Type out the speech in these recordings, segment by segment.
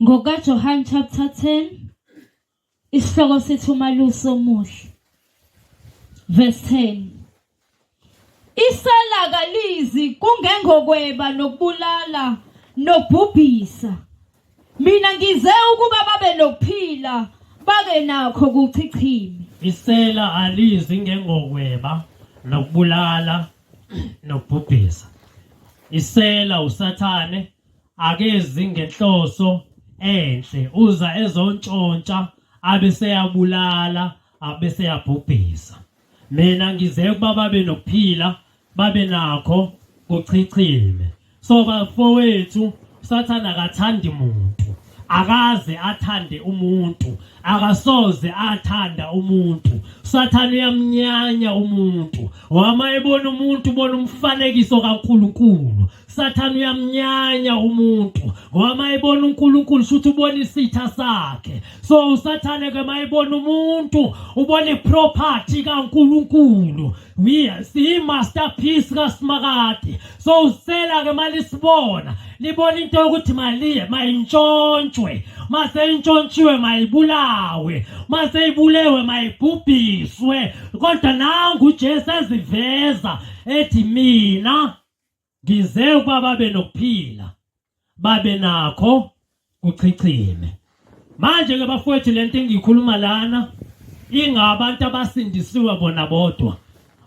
NgokaJohane chapter 10 isihloko sithi umalusi omuhle. Verse 10. Isela kalizi kungengokweba nokubulala nokubhubhisa. Mina ngize ukuba babe nokuphila bake nakho kuchichime. Isela alizi ngengokweba nokubulala nokubhubhisa. Isela uSathane akezi ngenhloso enhle, uza ezontshontsha abe seyabulala abe seyabhubhisa. Mina ngize ukuba babe nokuphila babe nakho kuchichime. So bafowethu, uSathane akathandi muntu, akaze athande umuntu, akasoze athanda umuntu. USathane uyamnyanya umuntu, wama ebona umuntu ubona umfanekiso kaNkulunkulu. Sathane uyamnyanya umuntu ngoba mayebona uNkulunkulu shuthi ubona isitha sakhe. So uSathane ke mayebona umuntu ubona iproperty kaNkulunkulu. We see masterpiece kaSimakade. So usela ke malisibona libona into yokuthi maliye mayintshontshwe, mase intshontshiwe mayibulawe, mase ibulewe mayibhubhiswe. Kodwa nangu uJesu eziveza ethi mina ngize ukuba babe nokuphila babe nakho kuchichime. Manje ke bafowethu, lento engiyikhuluma lana ingabantu abasindisiwe bona bodwa.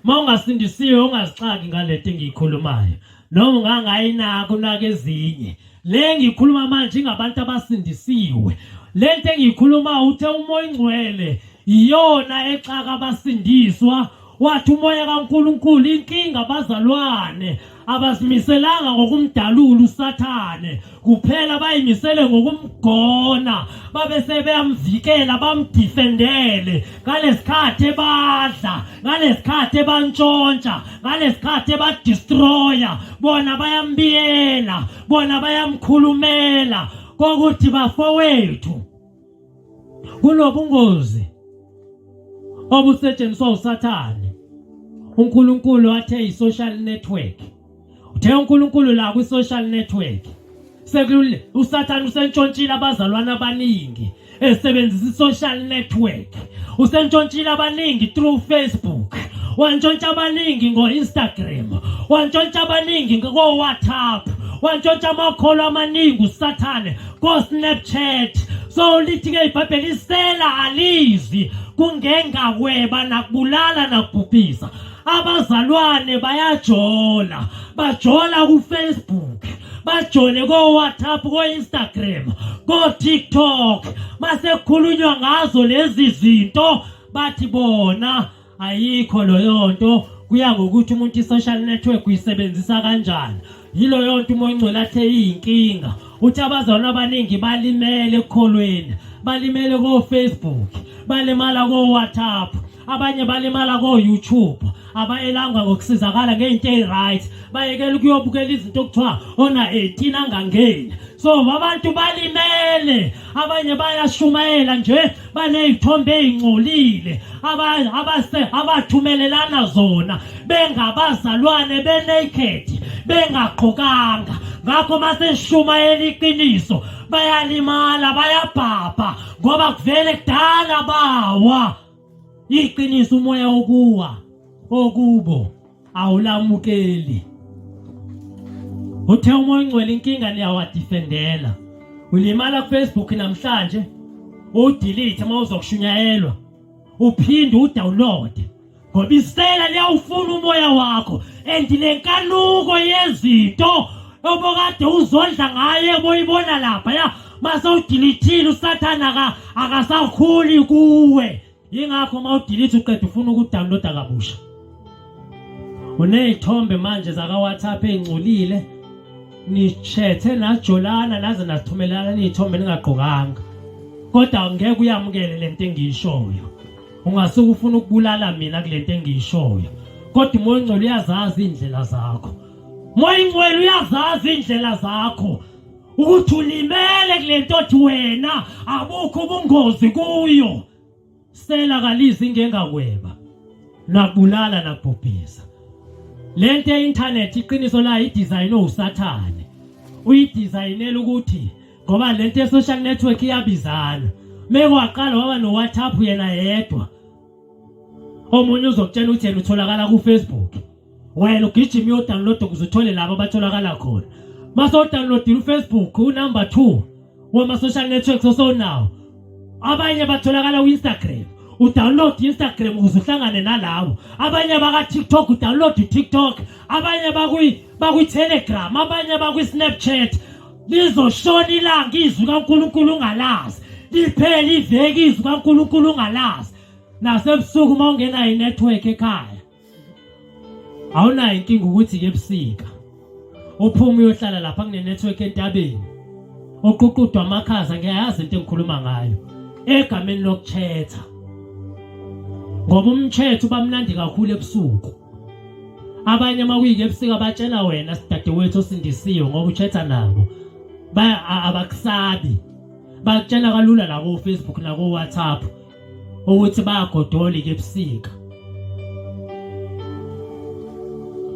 Uma ungasindisiwe ungazixaki ngalento engiyikhulumayo, noma ungangayinaka unaka ezinye. Le ngikhuluma manje ingabantu abasindisiwe. Lento engiyikhuluma uthe uMoya oNgcwele iyona exaka abasindiswa. Wathi umoya kaNkulunkulu inkinga abazalwane abazimiselanga ngokumdalula uSathane kuphela, bayimisele ngokumgona, babe sebeyamvikela bamdefendele ngalesikhathi ebadla, ngalesikhathi ebantshontsha, ngalesikhathi ebadestroya. Bona bayambiyela, bona bayamkhulumela kokuthi bafowethu Kunobungozi obusetshenziswa uSathane. uNkulunkulu athe i-social network. Uthe uNkulunkulu la kwi-social network. Sekulule uSathane usentshontshile abazalwane abaningi esebenzisa i-social network. Usentshontshile abaningi through Facebook. Wantshontsha abaningi ngo-Instagram. Wantshontsha abaningi ngo-WhatsApp. Wantshontsha amakholwa amaningi uSathane ko-Snapchat. So lithi ke iBhayibheli isela alizi kungengakweba nakubulala nakubhubhisa. Abazalwane bayajola, bajola ku-Facebook, bajole ko-WhatsApp, ko-Instagram, ko-TikTok. Mase kukhulunywa ngazo lezi zinto bathi bona ayikho loyo nto, kuya ngokuthi umuntu i-social network uyisebenzisa kanjani. Yiloyo nto uMoya oNgcwele athe iyinkinga. Uthi abazalwane abaningi balimele ekukholweni, balimele ko-Facebook, balimala ko-WhatsApp, abanye balimala ko-YouTube, abayelanga ngokusizakala ngey'nto eyi-right, bayekela ukuyobukela izinto okuthiwa ona 18 angangeni. So abantu balimele, abanye bayashumayela nje baney'thombe ey'ngcolile abathumelelana zona bengabazalwane be-naked bengagqokanga. Ngakho maseshumayela iqiniso bayalimala, bayabhabha ngoba kuvele kudala bawa. Iqiniso umoya wokuwa okubo awulamukeli. Uthe uMoya oNgcwele inkinga niyawadefendela. Ulimala kuFacebook namhlanje, udelete uma uzokushunyayelwa, uphinde udownload ngoba isela liyawufuna umoya wakho and lenkanuko yezinto obokade uzondla ngaye boyibona lapha ya mase udilithile uSathana akasakhuli kuwe. Yingakho uma udelete uqeda ufuna ukudownloada kabusha. Uney'thombe manje zaka-WhatsApp ey'ngcolile, nishethe najolana naze nathumelana niy'thombe ningagqokanga, kodwa ngeke uyamukele lento engiyishoyo. Ungasuke ufuna ukubulala mina kulento engiyishoyo, kodwa uMoya oNgcwele uyazazi iy'ndlela zakho. Moya Ingcwele uyazazi iy'ndlela zakho ukuthi ulimele kulento othi wena abukho ubungozi kuyo. Sela kalizi ingengakweba nakubulala nakubhubhisa. Lento ye-internet iqiniso layo idizayinwe uSathane. Uyidizayinela ukuthi Ngoba lento ye-social network iyabizana. Meke waqala waba no-WhatsApp yena yedwa. Omunye uzokutshela ukuthi yena utholakala ku-Facebook. Wena ugijima uyodownload ukuze uthole labo abatholakala khona. Mase udownloadile uFacebook unumber 2 wama-social networks osonawo. Abanye batholakala ku-Instagram. Udownload i-Instagram ukuze uhlangane nalabo. Abanye baka-TikTok udownload i-TikTok. Abanye bakwi-Telegram, abanye bakwi-Snapchat. Lizoshona ilanga izwi kaNkulunkulu ungalazi. Liphele iveki izwi kaNkulunkulu ungalazi. Nasebusuku uma ungenayo i-network ekhaya. Awunayo inkinga ukuthi ke ebusika uphume uyohlala lapha kune-network entabeni uququdwa amakhaza ngiyayazi into engikhuluma ngayo egameni lokuchetha ngoba umchetho uba mnandi kakhulu ebusuku abanye uma kuyike ebusika batshela wena sidadewethu osindisiwe ngoba uchetha nabo abakusabi bakutshela kalula la ko-Facebook nako-WhatsApp ukuthi bayagodola ke ebusika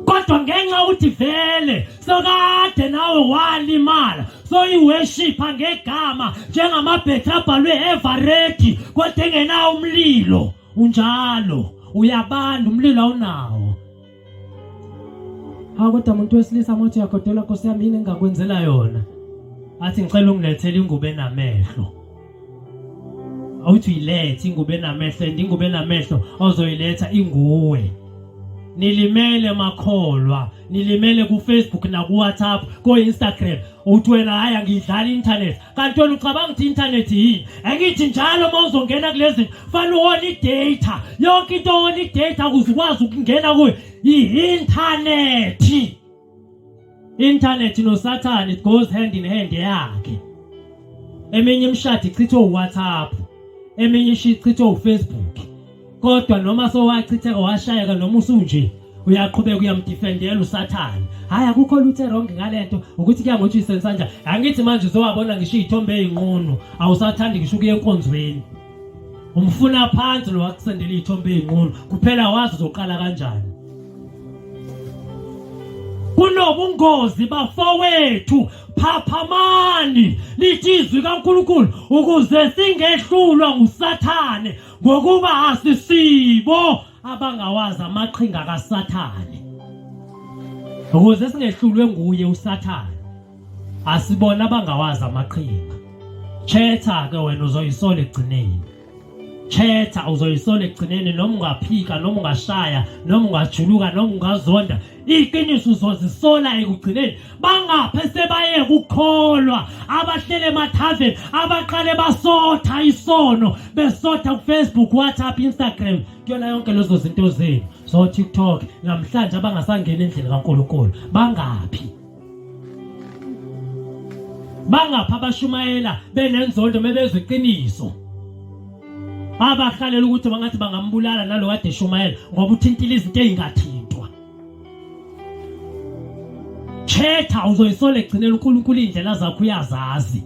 kodwa ngenxa ukuthi vele sokade nawe walimala soyiworshipha ngegama njengamabhetri abhalwe ever ready kodwa engenawo umlilo unjalo uyabanda umlilo awunawo Hawu kodwa umuntu wesilisa mothi uyagodola Nkosi yami yini engingakwenzela yona? Athi ngicela ungilethele ingubo enamehlo. Awuthi uyilethe ingubo enamehlo and ingubo enamehlo ozoyiletha inguwe. Nilimele makholwa, nilimele ku Facebook na ku WhatsApp, ko Instagram. Uthi wena hayi angiyidlali internet. Kanti wena ucabanga ukuthi internet yini? Angithi njalo uma uzongena kulezi fanele uwone i-data. Yonke into owona i-data ukuze ukwazi ukungena kuyo i-internet. Internet noSathane it goes hand in hand yakhe. Eminye imishado ichithwe uWhatsApp, eminye ichithwe uFacebook. Kodwa noma sowachitheka washayeka noma usunje uyaqhubeka uyamdefendela uSathane. Hayi akukho lutho wrong ngalento ukuthi kuya ngokuthi uyisenza kanjani. Angithi manje uzowabona ngisho izithombe ezinqunu awusathandi ngisho ukuya enkonzweni. Umfuna phansi lo wakusendela izithombe ezinqunu kuphela wazi uzoqala kanjani. Kunobungozi bafowethu phaphamani lithi izwi kaNkulunkulu ukuze singehlulwa nguSathane ngokuba asisibo abangawazi amaqhinga kaSathane ukuze singehlulwe nguye uSathane asibona abangawazi amaqhinga chetha ke wena uzoyisola ekugcineni chetha uzoyisola ekugcineni noma ungaphika noma ungashaya noma ungajuluka noma ungazonda iqiniso uzozisola ekugcineni bangaphi sebaye kukholwa abahlele emathaveni abaqale basotha isono besotha ku-Facebook WhatsApp Instagram kuyona yonke lezo zinto zenu so TikTok namhlanje abangasangeni endlini kaNkulunkulu bangaphi bangaphi abashumayela benenzondo mebezwa iqiniso abahlalela ukuthi bangathi bangambulala nalo kade eshumayela ngoba uthintile izinto ezingathintwa Chetha uzoyisola ekugcineni uNkulunkulu indlela zakho uyazazi.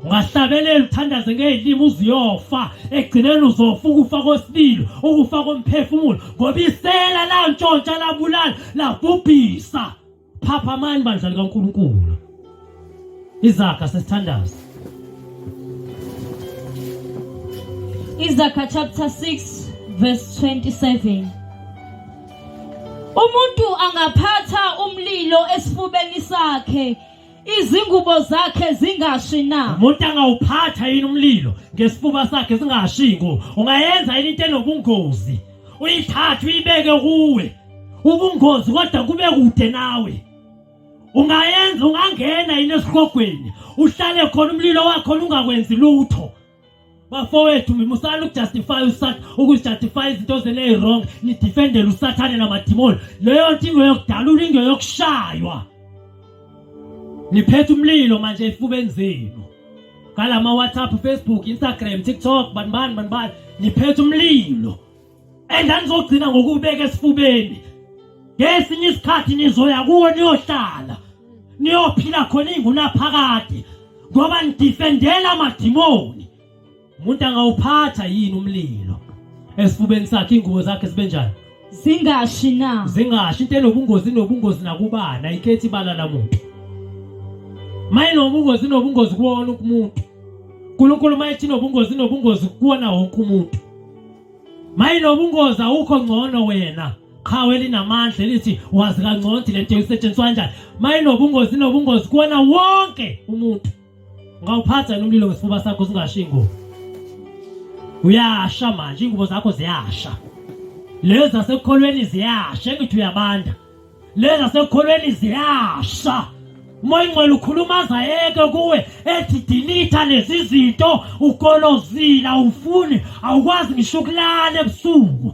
Ungahlabelela uthandaze ngezilimi uziyofa ekugcineni uzofa ukufa kwesililo ukufa komphefumulo ngoba isela lantshontsha labulala labhubhisa. Phaphamani bandla likaNkulunkulu. Izaga sesithandaza. Izaga chapter 6 verse 27. Umuntu angaphatha umlilo esifubeni sakhe izingubo zakhe zingashi na? Umuntu angawuphatha yini umlilo ngesifuba sakhe zingashi ingubo? Ungayenza yini into enobungozi? Uyithathe uyibeke kuwe. Ubungozi kodwa kube kude nawe. Ungayenza ungangena yini esihogweni uhlale khona umlilo wakho ungakwenzi lutho. Bafowethu musani ukujustify usath ukujustify izinto zenu eziwrong nidefendele usathane namadimoni. Leyo nto ingeyokudalula ingeyokushaywa. Niphethe umlilo manje efubeni zenu. Ngalama WhatsApp, Facebook, Instagram, TikTok, bani bani bani bani niphethe umlilo. And anizogcina ngokubeka esifubeni. Ngesinye isikhathi nizoya kuwo niyohlala. Niyophila khona ingunaphakade ngoba nidefendela amadimoni. Umuntu angawuphatha yini umlilo esifubeni sakhe ingubo zakhe zibe njani? Zingashi na? Zingashi into enobungozi inobungozi nakubani ayikhethi ibala lamuntu. Mayinobungozi inobungozi kuwona umuntu. uNkulunkulu mayethi inobungozi inobungozi kuwona wonke umuntu. Mayinobungozi awukho ngcono wena. Qhawe linamandla elithi wazi kangcono ukuthi lento isetshenziswa kanjani. Mayinobungozi inobungozi kuwona wonke umuntu. Ungawuphatha yini umlilo ngesifuba sakho singashi ingubo? Uyasha manje ingubo zakho ziyasha. Lezi zasekukholweni ziyasha engithi uyabanda. Lezi zasekukholweni ziyasha. Umoya ingcwele ukhuluma azayeke kuwe ethi delete lezi zinto ukolozile awufuni awukwazi ngisho ukulala ebusuku.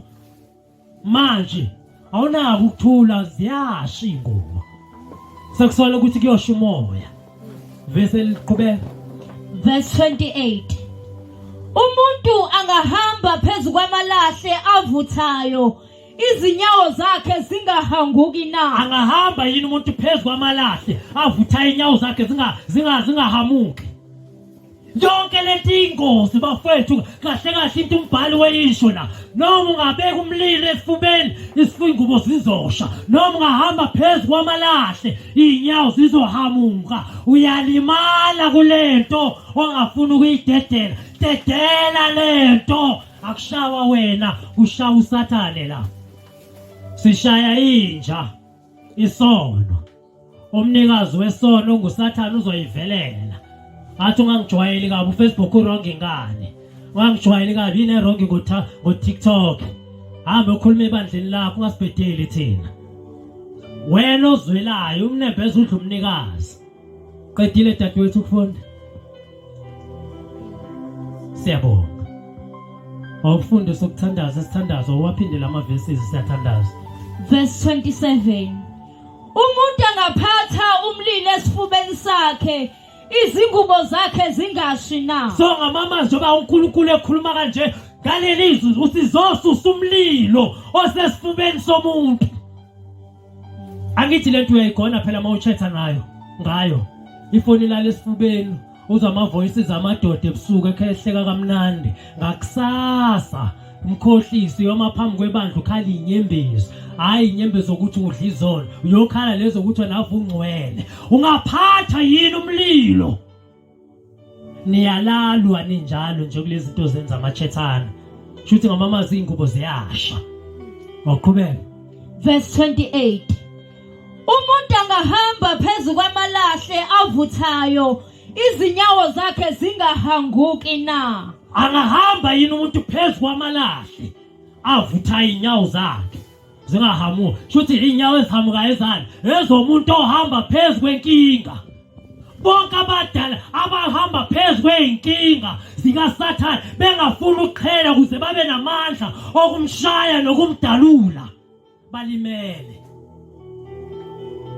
Manje awunako ukuthula ziyasha ingubo. Sekusola ukuthi kuyosha umoya. Vese liqhubeka. Verse 28. Umuntu angahamba phezu kwamalahle avuthayo izinyawo zakhe zingahanguki na? Angahamba yini umuntu phezu kwamalahle avuthayo inyawo zakhe zinga zinga zingahamuki? Yonke lento ingozi bafethu kahle kahle into umbhali weyisho la noma ungabeka umlilo esifubeni isifungubo zizosha noma ungahamba phezu kwamalahle iy'nyawo zizohamuka uyalimala kulento ongafuni ukuyidedela dedela lento akushawa wena kushawa usathane la sishaya inja isono Umnikazi wesono onguSathane uzoyivelela. Athi ungangijwayeli kabi uFacebook uwrong ngani? Ungangijwayeli kabi yini ewrong ngo-TikTok? Hambe ukhulume ebandleni lakho ungasibhedeli thina. Wena ozwelayo umnembeza udla umnikazi. Qedile dadewethu ukufunda. Siyabonga. Awufunde sokuthandaza sithandaza waphindela ama verses siyathandaza. Verse 27. Umuntu angaphatha umlilo esifubeni sakhe izingubo zakhe zingashi na? So ngamamazwi njengoba uNkulunkulu ekhuluma kanje ngaleli zwi usizosusa umlilo osesifubeni somuntu. Angithi lento uyayigona phela uma uchetha nayo ngayo ifoni ilala esifubeni uzwa ama-voices amadoda ebusuku ekhehleka kamnandi ngakusasa umkhohlisi uyoma phambi kwebandla ukhala inyembezi hhayi inyembezi zokuthi udla izolo uyokhala lezo ukuthi wena ave ungcwele ungaphatha yini umlilo niyalalwa ninjalo nje kulezi zinto zenza amachethana shuthi ngamamazi iy'ngubo ziyasha waqhubeka Verse 28. Umuntu angahamba phezu kwamalahle avuthayo izinyawo zakhe zingahanguki na? Angahamba yini umuntu phezu kwamalahle avuthayo inyawo zakhe zingahamuki? Shuthi inyawo ezihamukayo ezani? Ezomuntu ohamba phezu kwenkinga. Bonke abadala abahamba phezu kwey'nkinga zikaSathane bengafuni ukuqhela ukuze babe namandla okumshaya nokumdalula. Balimele.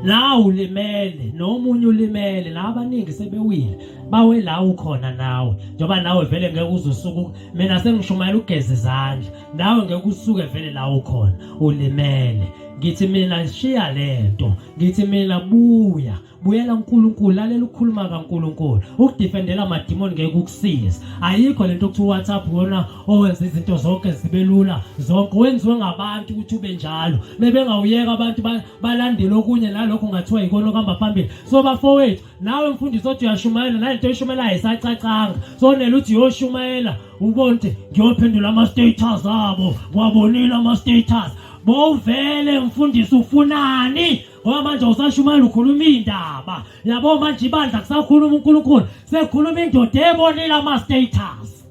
Nawe ulimele nomunye ulimele nabaningi sebewile bawe la ukhona nawe njengoba nawe vele ngeke uze usuke mina sengishumayela ugeza izandla nawe ngeke usuke vele la ukhona ulimele ngithi mina shiya lento ngithi mina buya buyela uNkulunkulu lalela ukukhuluma kaNkulunkulu ukudefendela amadimoni ngeke ukusize ayikho lento okuthiwa WhatsApp wona owenza izinto zonke zibe lula zonke wenziwe ngabantu ukuthi ube njalo bebengawuyeka abantu balandele okunye nalokho ngathiwa yikona okuhamba phambili so bafowethu nawe mfundisi othi uyashumayela nalento oyishumayelayo isacacanga so nela uthi uyoshumayela ubone ukuthi ngiyophendula ama-status abo wabonile ama-status bowuvele mfundisi ufunani ngoba manje usashumayela ukhuluma iy'ndaba yabo manje ibandla kusakhuluma uNkulunkulu sekukhuluma indoda ebonile ama-status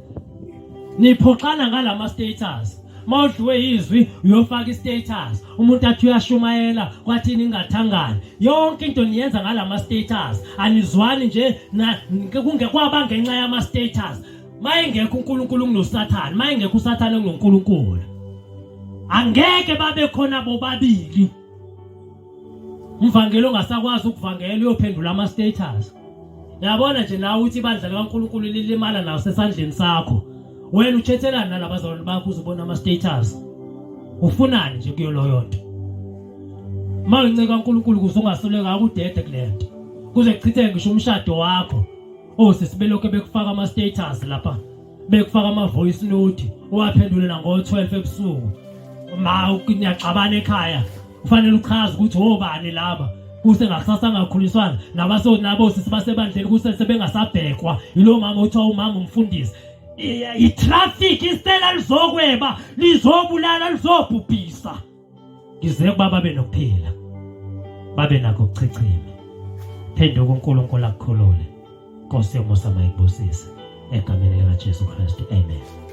niphoxana ngalama status mawudliwe izwi uyofaka istatus umuntu athi uyashumayela kwathini ingathangani yonke into niyenza ngalama status anizwani nje kungekwaba ngenxa yama status mayengekho uNkulunkulu kunoSathane mayengekho uSathane kunoNkulunkulu angeke babe khona bobabili Umvangeli ongasakwazi ukuvangela uyophendula ama status. Yabona nje nawe uthi ibandla likaNkulunkulu lilimala nawo sesandleni sakho. Wena uchethelani nalabazalwane bakho uzobona ama status. Ufunani nje kuyo loyo nto? Uma uncika uNkulunkulu ukuze ungasuleka akudede kulento. Kuze kuchitheke ngisho umshado wakho. Osisi belokhu bekufaka ama status lapha. Bekufaka ama voice note uwaphendule nango 12 ebusuku. Ma niyaxabana ekhaya. Kufanele uchaze ukuthi obani laba. Kuse ngakusasa angakhuliswanga nabaso nabo sisi basebandleni kuse sebengasabhekwa yilo mama uthiwa umama umfundisi. I-traffic isela lizokweba lizobulala lizobhubhisa. Ngize kuba babe nokuphila babe nakho ukuchichima. Phenduka uNkulunkulu akukhulule. Nkosi yomusa mayikubusise egameni likaJesu Kristu. Amen.